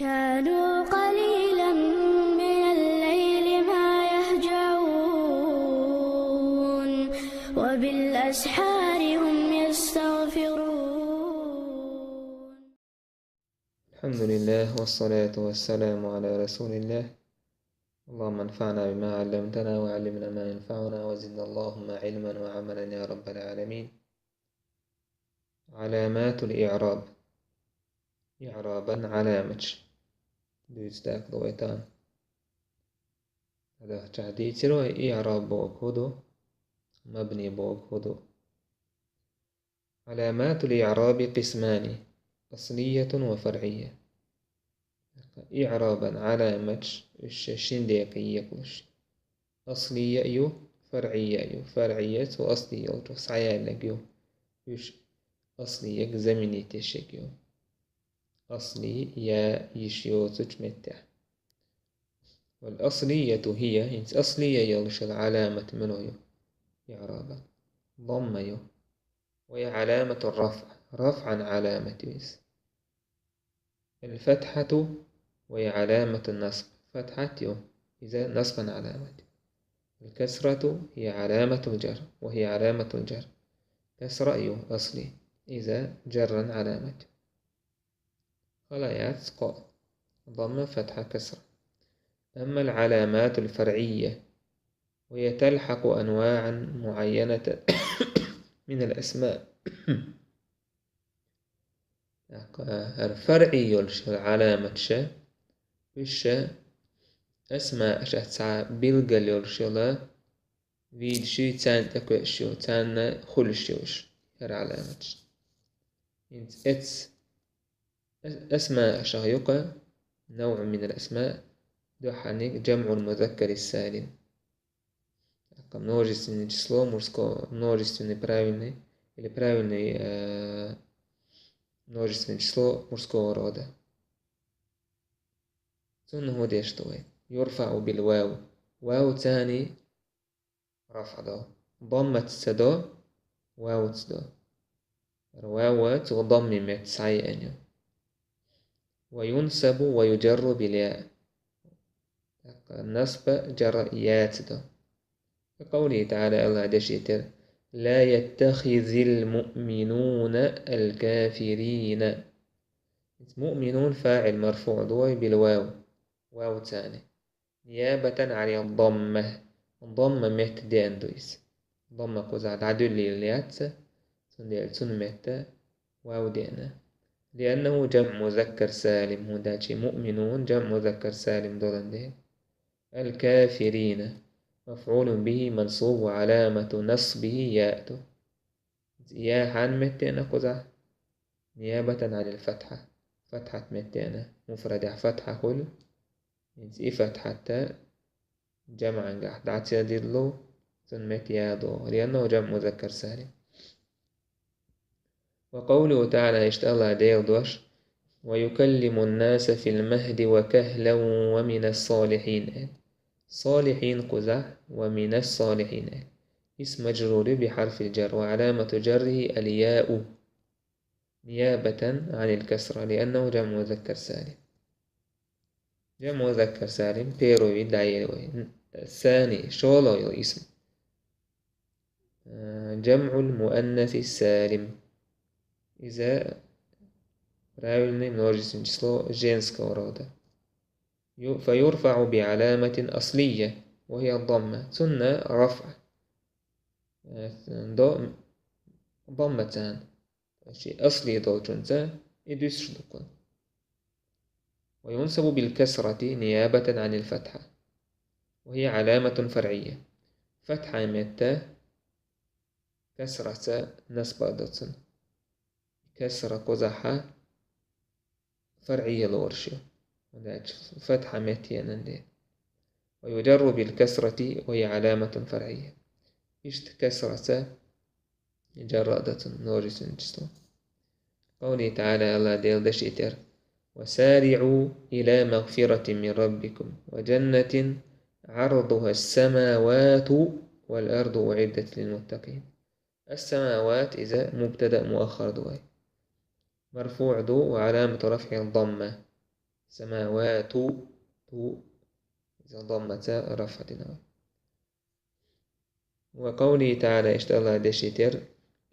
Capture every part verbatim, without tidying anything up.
كانوا قليلا من الليل ما يهجعون، وبالأسحار هم يستغفرون. الحمد لله، والصلاة والسلام على رسول الله. اللهم انفعنا بما علمتنا، وعلمنا ما ينفعنا، وزدنا اللهم علما وعملا يا رب العالمين. علامات الإعراب. Иърабан Ӏаламаташ. Дуьйцу дакъа ду вай тахана. Ада чӀагӀдийцира вай, иъраб бохург хӀун ду, мабни бохург хӀун ду. علامات الإعراب قسمان، أصلية وفرعية. Иърабан Ӏаламаташ уьш шин декъе екъалуш. Аслия ю, фаръия ю. Фаръия цу аслия йолчух схьаяьлларг ю. Уьш аслиега заменить еш ерг ю. Аслия йиш йоцучу меттехь. والأصلية هي، хӀинца аслия йолуш йолу Ӏаламат мила ю? Иърабан. Дамма ю. وهي علامة الرفع، рафӀан Ӏаламат ю иза. الفتحة وهي علامة النصب، фатхьат ю, иза насбан Ӏаламат ю. الكسرة هي علامة الجر، وهي علامة الجر. Касра ю, асли, иза джарран Ӏаламат ю. Хала яц кхоъ: дамма, фатхьа, касра. أما العلامات الفرعية، وهي تلحق أنواعا معينة من الأسماء. ТӀаккха хӀара фаръий йолуш йолу Ӏаламаташ, уьш асмаъашца билггал йолуш йолу, вийдаш ю, царна тӀекхуьуш ю, царна хуьлуш ю уьш, хӀара Ӏаламаташ. ХӀинца эц-, ас-, асмаъашах юкъа, نوع من الأسماء, дуьххьарниг جمع المذكر السالم. ТӀаккха множественное число, мужского, множественный правильный или правильный, э, множественное число мужского рода. Цунна хӀун деш ду вай? يرفع بالواو. Вав царний рафӀ до. Даммаца ца до, вавца до. Вав цу дамми метта схьаеана ю. وينصب ويجر بالياء. ТӀаккха насба, джарра яца до. كقوله تعالى, АллахӀа дешийтира: لا يتخذ المؤمنون الكافرين. Муъминун фаӀил марфуъ ду вай بالواو, вав царний. نيابة عن الضمة. Дамма метта деана ду иза. Дамма кхузахь дӀадуьллийла яц, цундела цунна метта вав деана. لأنه جمع مذكر سالم, хӀунда аьлча муъминун جمع مذكر سالم долан дела. الكافرين مفعول به منصوب وعلامة نصبه ياء ду. Я хьан метта деана кхузахь? نيابة عن الفتحة. Фатхьат метта деана. Муфрадехь фатхьа хуьлу. ХӀинца и фатхьат джамӀангахь дӀа ца диллу, цунна метта я догӀу. لأنه جمع مذكر سالم. وقوله تعالى, иштта АллахӀ Делан дош: ويكلم الناس في المهد وكهلا ومن الصالحين. Салихьин кхузахь, ومن الصالحين. Исм мажрур ю بحرف الجر، وعلامة جره الياء، نيابة عن الكسرة، لأنه جمع مذكر سالم. جمع مذكر سالم первый вид дӀаели вай. الثاني, шолгӀа йолу исм. Э, جمع المؤنث السالم. Иза правильный множественное число женского рода. Ю-, فيرفع بعلامة أصلية، وهي الضمة. Цунна рафӀ, э, до даммацан. Ши асли долчунца и дуьсуш ду кхунна. وينصب بالكسرة نيابة عن الفتحة، وهي علامة فرعية. Фатхьа метта касраца насба до цунна. Касра кхузахьа фаръия лоруш ю, хӀунда аьлча фатхьа метта еанан де. ويجر بالكسرة وهي علامة فرعية. Иштта касраца джарра а до цунна множественное число. قوله تعالى, АллахӀ Делан дешийтира: وسارعوا إلى مغفرة من ربكم وجنة عرضها السماوات والأرض أعدت للمتقين. السماوات иза мубтада муаххар ду вай. مرفوع ду وعلامة رفعه الضمة. Самавату, ту, иза даммаца рафъа дина вай. وقوله تعالى, иштта Аллах деши тера: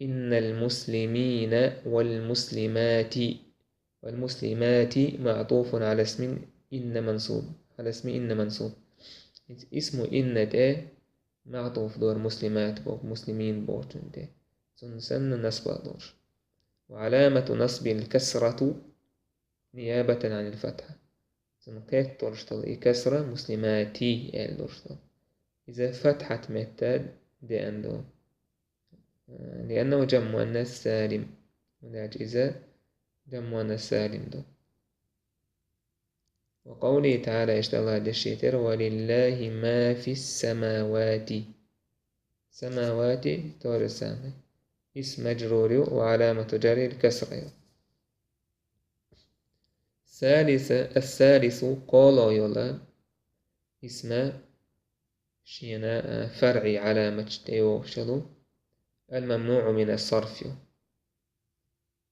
إن المسلمين والمسلمات. والمسلمات معطوف على اسم إن منصوب. على اسم إن منصوب. Исму инна тӀе маътуф дора муслимат боху, муслимин бохучун тӀе. Цунна санна насба долуш. وعلامة نصبه الكسرة نيابة عن الفتحة. Цунна кхетторуш долу и касра муслимати аьлла долуш долу. Иза фатхьат метта деана ду. لأنه جمع مؤنث سالم. ХӀунда аьлча иза جمع مؤنث سالم ду. وقوله تعالى, иштта Аллах деши тера: ولله ما في السماوات. Самавати то же самое. Исм маджрур ю, وعلامة جره الكسرة ю. الثالث, الثالث, кхоалгӀа йолу исма шена, а, фаръи Ӏаламаташ тӀейогӀуш йолу, الممنوع من الصرف ю.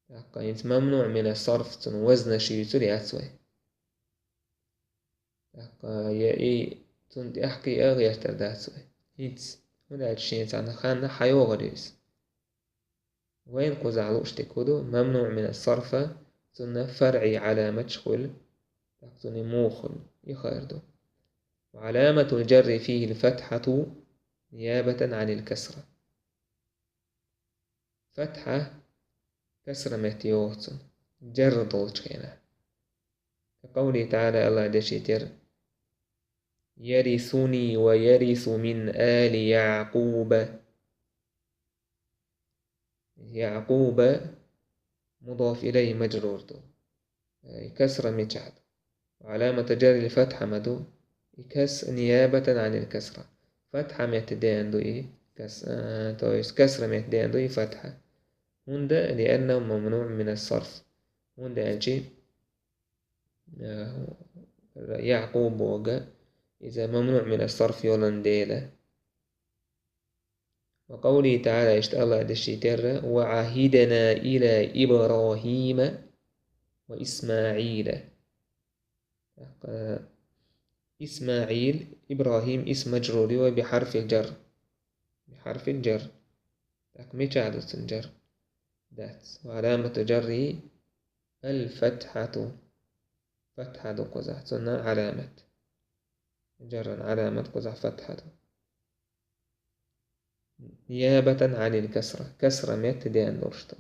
ТӀаккха хӀинца ممنوع من الصرف цунна вазнаш юьйцур яц вай. ТӀаккха я и цунна тӀаьхьа кхиа а гӀертар дац вай. ХӀинца, хӀунда аьлча шен цхьана ханна хьайогӀур ю иза. Вайна кхузахь лууш дерг хӀун ду, ممنوع من الصرف, цунна фаръи Ӏаламаташ хуьлу, тӀаккха цунна и муха хуьлу, и хаар ду. وعلامة الجر فيه الفتحة نيابة عن الكسرة. Фатхьа касра метта йогӀу цунна, джарр долчу хенахь. كقوله تعالى, Аллах деши тера: يرثني ويرث من آل يعقوب. ЯӀкъуба мудаф илайхи маджрур ду. Э, и касра мичахь ду? وعلامة جره الفتحة ма ду. И кас-, نيابة عن الكسرة. Фатхьа метта деана ду и кас-, э, то есть касра метта деана ду и фатхьа. ХӀунда, لأنه ممنوع من الصرف. ХӀунда аьлча, э, ЯӀкъуб боху, иза ممنوع من الصرف йолун дела. وقوله تعالى, иштта Аллах деши тера: وعهدنا إلى إبراهيم وإسماعيل. ТӀаккха ИсмаӀил, ИбрахӀим, исм маджрур ю بحرف الجر. بحرف الجر. ТӀаккха мичахь ду цунна джарр? Дац. وعلامة جره الفتحة. Фатхьа ду кхузахь цунна Ӏаламат. Джарран Ӏаламат кхузахь фатхьа ду. نيابة عن الكسرة. Касра метта деана долуш ду.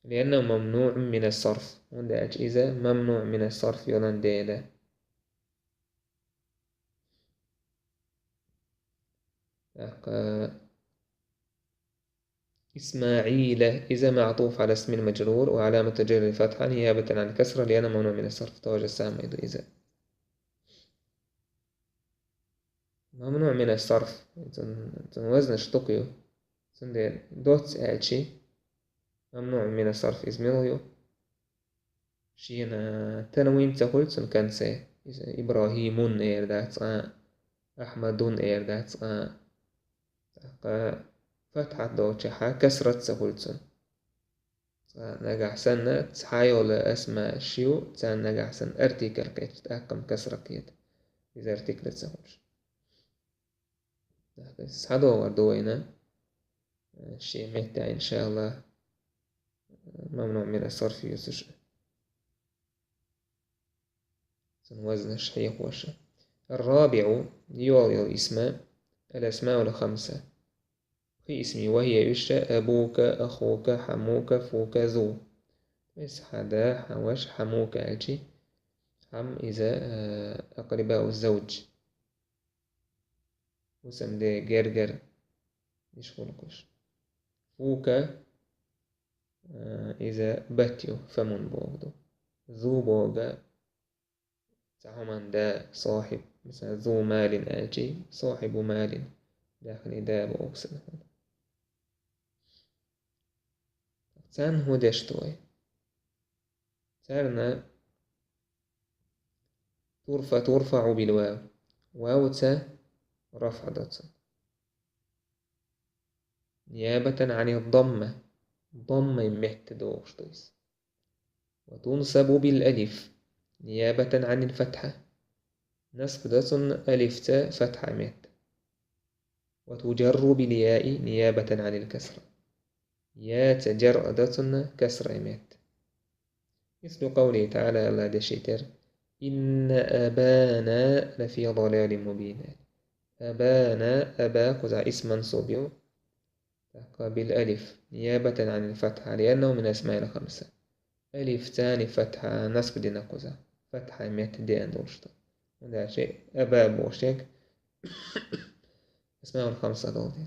لأنه ممنوع من الصرف. ХӀунда аьлча иза ممنوع من الصرف йолун дела. ТӀаккха إسماعيل, иза معطوف على اسم مجرور وعلامة جره الفتحة نيابة عن الكسرة لأنه ممنوع من الصرف. То же самое ду иза. ممنوع من الصرف. Цун, цун вазнаш дукха ю. Цундела доцца аьлча, ممنوع من الصرف иза мила ю? Шена танвин ца хуьлу цунна конце. Иза ИбрахӀимун эр дац цкъа а, АхьмадӀун эр дац цкъа а. ТӀаккха фатхьат долчохь касрат ца хуьлу цунна. Цкъа нагахь санна, цхьа йолу асма ши ю, царна нагахь санна артикль кхетча, тӀаккха-м касра кхета. Иза артикль ца хуьлуш. ТӀаккха схьадогӀур ду вайна, шен меттехь, иншааллах, ممنوع من الصرف юьсуш. Цун вазнаш хьехоша. الرابع, йолу йолу исма, الأسماء الخمسة. Пхи исми, وهي уьш: أبوك، أخوك، حموك، فوك، ذو. Иза хьан да, хьан ваша, حموك аьлча, хьам иза, э, أقرباء الزوج. ХӀусамде гергара иш хуьлу кхуш. فوك, э, иза бат ю, فم боху ду. ذو боху цхьа хӀуманан да, صاحب, масала, ذو مال аьлча, صاحب مال, даьхни да боху санна. Царна хӀун деш ду вай? Царна ترفع, ترفع بالواو. Вавца рафъа до цунна. نيابة عن الضمة. Даммай метта догӀуш ду иза. وتنصب بالألف نيابة عن الفتحة. Насб до цунна алифца фатхьа метта. وتجر بالياء نيابة عن الكسرة. Яца джар до цунна касра метта. مثل قوله تعالى, Аллахь деши тера: إن أبانا لفي ضلال مبين. أبانا, أبا кхузахь исм мансуб ю. ТӀаккха بالألف نيابة عن الفتحة لأنه من الأسماء الخمسة. Алифца фатхьа насб дина кхуза. Фатхьа метта деана долуш ду. ХӀунда аьлча أبا бохуш дерг асмаул хамса долу дела.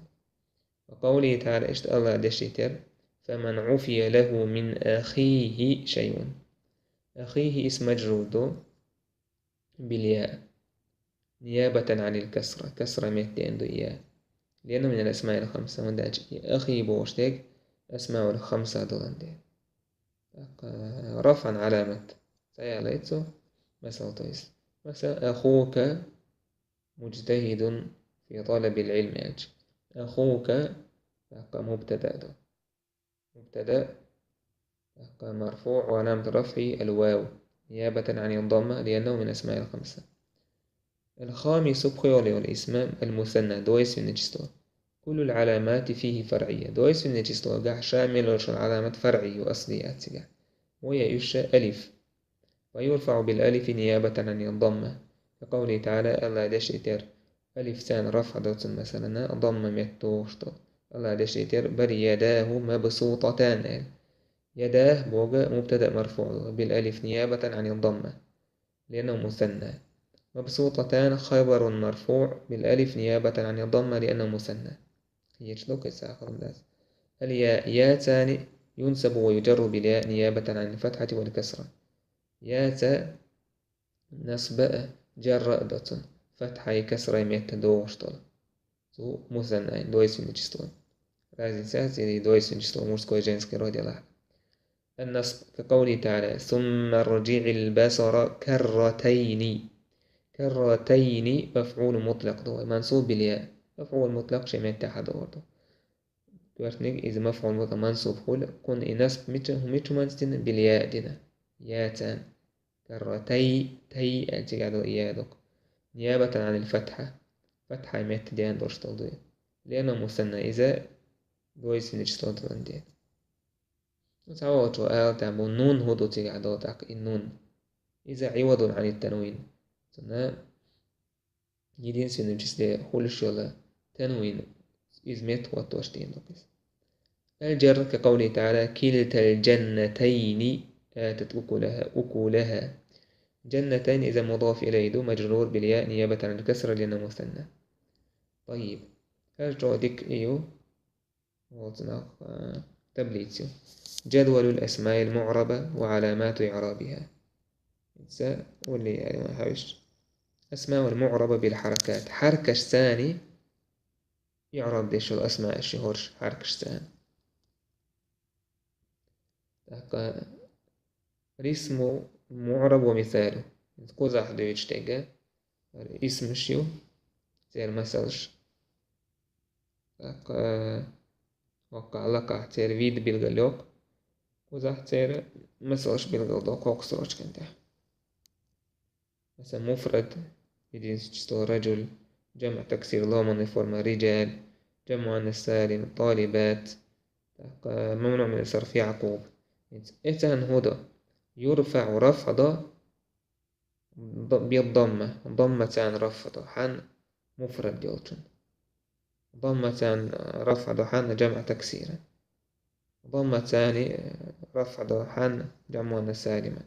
وقوله تعالى, иштта Аллахь деши тера: فمن عفي له من أخيه شيء. أخيه исм маджрур ду بالياء نيابة عن الكسرة, касра метта деана ду я. لأنه من الأسماء الخمسة, хӀунда аьлча и أخي бохуш дерг асмаул хамса долан дела. ТӀаккха рафан Ӏаламат ца ялайцу, масал, то есть, масал, أخوك مجتهد في طلب العلم аьлча. أخوك, тӀаккха мубтада ду. مبتدأ, тӀаккха مرفوع وعلامة رفعه الواو نيابة عن الضمة لأنه من الأسماء الخمسة. الخامس, пхоьалгӀа йолу исм, المثنى, двойственное число. كل العلامات فيه فرعية. Двойственное число гахь шамил йолуш йолу Ӏаламат фаръи ю, асли яц цигахь. وهي уьш алиф. ويرفع بالألف نيابة عن الضمة. كقوله تعالى, Аллахь деши тера: алифца рафхьа до цунна, масалана, дамма метта догӀуш долу. Аллахь деши тера: بل يداه مبسوطتان аьлла. يداه боху мубтада марфуъ ду, بالألف نيابة عن الضمة لأنه مثنى. مبسوطتان خبر مرفوع بالألف نيابة عن الضمة لأنه مثنى. Кхеташ ду кхин цхьа хӀума дац. الياء, яца ينصب ويجر بالياء نيابة عن الفتحة والكسرة. Яца насб а, джар а до цунна, фатхьай, касрай метта догӀуш долу. Цу мусаннай, двойственное число. Разница яц, или двойственное число, мужской, женский род, Аллахь. النصب, كقوله تعالى: ثم ارجع البصر كرتين. كرتين مفعول مطلق ду, منصوب بالياء. مفعول مطلق шен меттехь хьадогӀур ду. Коьртаниг иза مفعول مطلق منصوب хуьлу, кхунна и насб мича-, мича хӀуманца дина, بالياء дина. Яцан. كرتي, тай аьлла цигахь долу я ду-кх. نيابة عن الفتحة. Фатхьай метта деана долуш долу ду. لأنه مثنى, иза двойственное число долан дела. Ну, цхьаволчо ала там бу, нун хӀун ду цигахь долу тӀаккха и нун. Иза عوض عن التنوين. Цунна единственном числе хуьлуш йолу танвин, иза меттахӀоттош дийна ду иза. الجر, كقوله تعالى: كلتا الجنتين آتت أكلها، أكلها. جنتين иза مضاف إليه ду, مجرور بالياء نيابة عن الكسرة لأنه مثنى. طيب. ХӀара чӀогӀа дика ю. Оцунах, а, таблицу. جدول الأسماء المعربة وعلامات إعرابها. Иза улли, а, хьовсуш. الأسماء المعربة بالحركات. Хьаркашца иъраб деш йолу асмаъаш ю хӀорш, хьаркашца. ТӀаккха الاسم المعرب ومثاله. Кхузахь дуьйцуш дерг исмаш ю, церан масалш. ТӀаккха хӀокху лакхахь церан вид билгалйо-кх. Кхузахь церан масалш билгалдо кху строчкан тӀехь. Масала, муфрад, единственное число, رجل, جمع تكسير, ломаная форма, رجال, جمع مؤنث سالم, طالبات, тӀаккха ممنوع من الصرف, يعقوب. Эцарна хӀун до? يرفع, рафъ до, д-, بالضمة, даммаца рафъ до, хьан муфрад йолчун. Даммаца рафъ до хьан جمع تكسير. Даммаца рафъ до хьан جمع مؤنث سالم.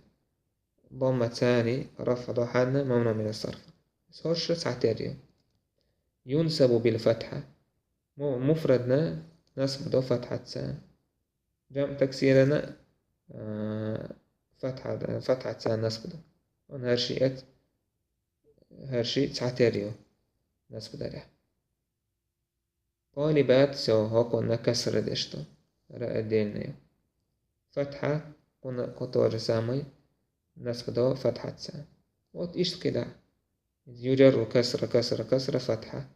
Даммаца рафъ до хьан ممنوع من الصرف. ХӀорш цхьатерра ю. ينصب بالفتحة. Му-, муфрадна насб до фатхьаца. جمع تكسيرна, а, фатхьа-, фатхьаца насб до. Он хӀара шиъ эц, хӀара шиъ цхьатерра ю насб дарехь. طالبات, всё, хӀокхунна касра деш ду. ХӀара отдельно ю. Фатхьа, кхунна, кху то же самое, насб до фатхьаца. Вот иштта кхидӀа. يجر كسرة كسرة كسرة فتحة.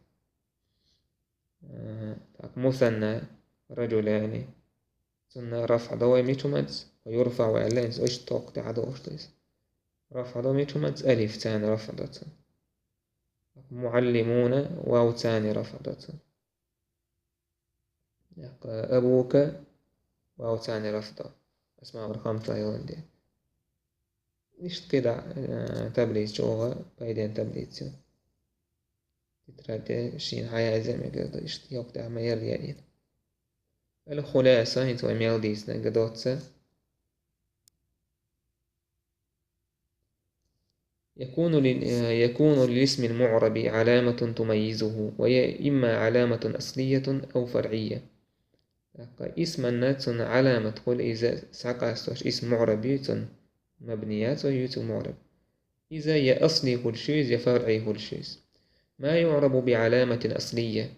Э, так, مثنى, رجلان. Цунна рафъ до вай мича хӀуманца? Ва юрфаӀу аьлла, иза иштта тӀокху тӀехь дохуш ду иза. РафӀ до мича хӀуманца? Алиф царна рафӀ до цунна. МуӀаллимуна, вав царна рафӀ до цунна. ТӀаккха абука, вав царна рафӀ до. Асмаул хамса йоланде. Иштта кхидӀа, э, таблица чӀогӀа пайден таблица ю. Тетрадь тӀе шена хьаязъе мегар ду, иштта йоккха тӀехь ма ярриъина. Ал-хуласа, хӀинца вай мел дийцинарг доцца. يكون لل-، يكون للاسم المعرب علامة تميزه، وهي إما علامة أصلية أو فرعية. ТӀаккха исманна цунна Ӏаламат хуьлу, иза схьакъастош исм муӀраб ю, цунна мабни яц, ва ю цу муӀраб. Иза я асли хуьлуш ю иза, я фаръи хуьлуш ю иза. ما يعرب بعلامة أصلية.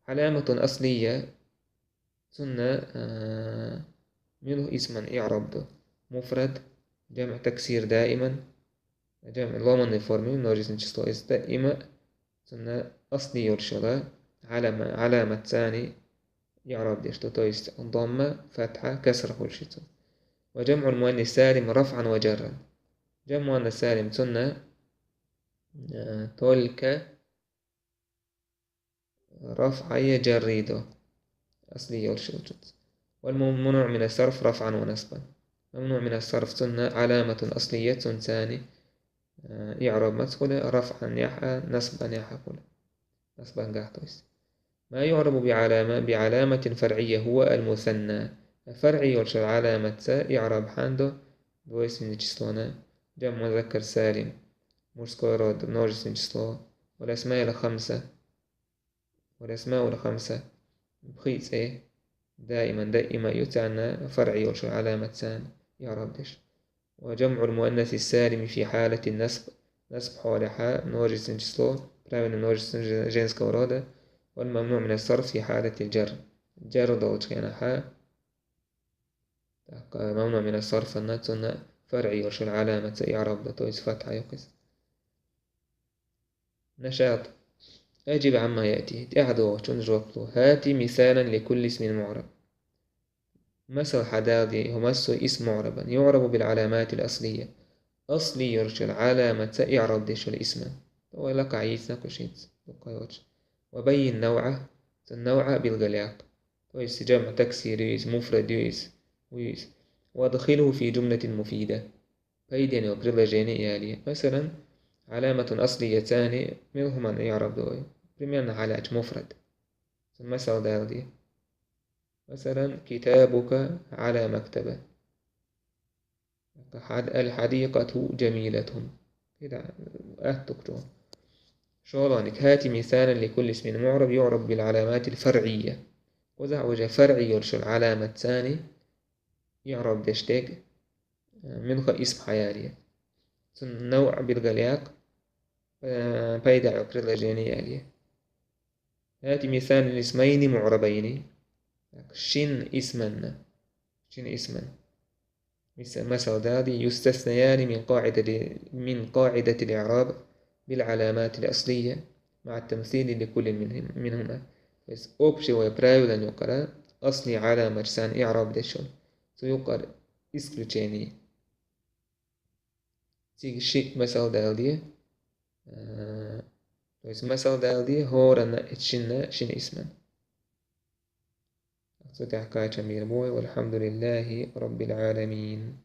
Ӏаламатун аслия, цунна, а, муьлха исман иӀраб ду? Муфрад, жамъ таксир даиман, жамъ ломанный форма, множественное число, иза даима, цунна асли йолуш йола Ӏалама-, Ӏаламат царна иӀраб деш ду, то есть домма, фатхьа, касра хуьлуш ю цунна. وجمع المؤنث السالم رفعا وجرا. Жамъ муаннас салим цунна, а, только рафӀа я жарри ду, асли йолуш йолчунца. والممنوع من الصرف رفعا ونصبا. ممنوع من الصرف цунна علامة أصلية, цунна царна, э, иӀраб маца хуьлу, рафӀан яхьа, насбан яхьа хуьлу. Насбан гахь, то есть. ما يعرب بعلامة، بعلامة فرعية هو المثنى. Фаръи йолчу Ӏаламатца иӀраб хьан ду, двойственное число на, жамъ музаккар салим, мужской род, множественное число, والأسماء الخمسة. والأسماء الخمسة. Пхи цӀе даиман, даима ю, царна фаръи йолчу Ӏаламат царна иӀраб деш. وجمع المؤنث السالم في حالة النصب. Насб хьолехьа, множественное число, правильное множество же-, женского рода. والممنوع من الصرف في حالة الجر. Жар долчу хенахьа, тӀаккха мамнуъ мина сарфанна цунна фаръи йолуш йолу Ӏаламатца иӀраб ду, то есть фатхьа ю кхуза. نشاط. أجب عما يأتي. ТӀаьхьа догӀучунна жоп ло. هات مثالا لكل اسم معرب. Масал хьадалде, хӀума со исм муӀрабан. يعرب بالعلامات الأصلية. Асли йолчу Ӏаламатца иӀраб деш йолу исман. Вай лакхахь йийцина кху шинца, дукха йолчу. وبين نوعه. Цун навъа билгалъяккха. То есть жамъ таксир ю иза, муфрад ю иза, ву иза. وأدخله في جملة مفيدة. Пайден йолу предложение яле. Масалан, علامة أصلية царна мила хӀуманна иӀраб ду вай? Примерно хьалаьцча муфрад. Цун масал далде. Масалан, كتابك على مكتبة. الحديقة جميلة. КхидӀа аьтту кху чу. ШолгӀаниг. هات مثالا لكل اسم معرب يعرب بالعلامات الفرعية. Кхузахь уже фаръи йолуш йолу Ӏаламат царна иӀраб деш дерг, э, муьлха исм хьаяле. Цун навъа билгалъяккха, э, пайда йолу предложение яле. هات مثالا لاسمين معربين. Шин исманна. Шин исман. Мис-, масал далде. يستثنيان من قاعدة، من قاعدة الإعراب بالعلامات الأصلية مع التمثيل لكل منهم، منهما. То есть общий вай правилан юкъара асли Ӏаламатца иӀраб деш йолу. Цу юкъара исключение. Цига ши масал далде. Э, то есть масал далде хӀоранна, эцу шинна, шин исман. Цу тӀехь кхачам бийр бу вай. والحمد لله رب العالمين.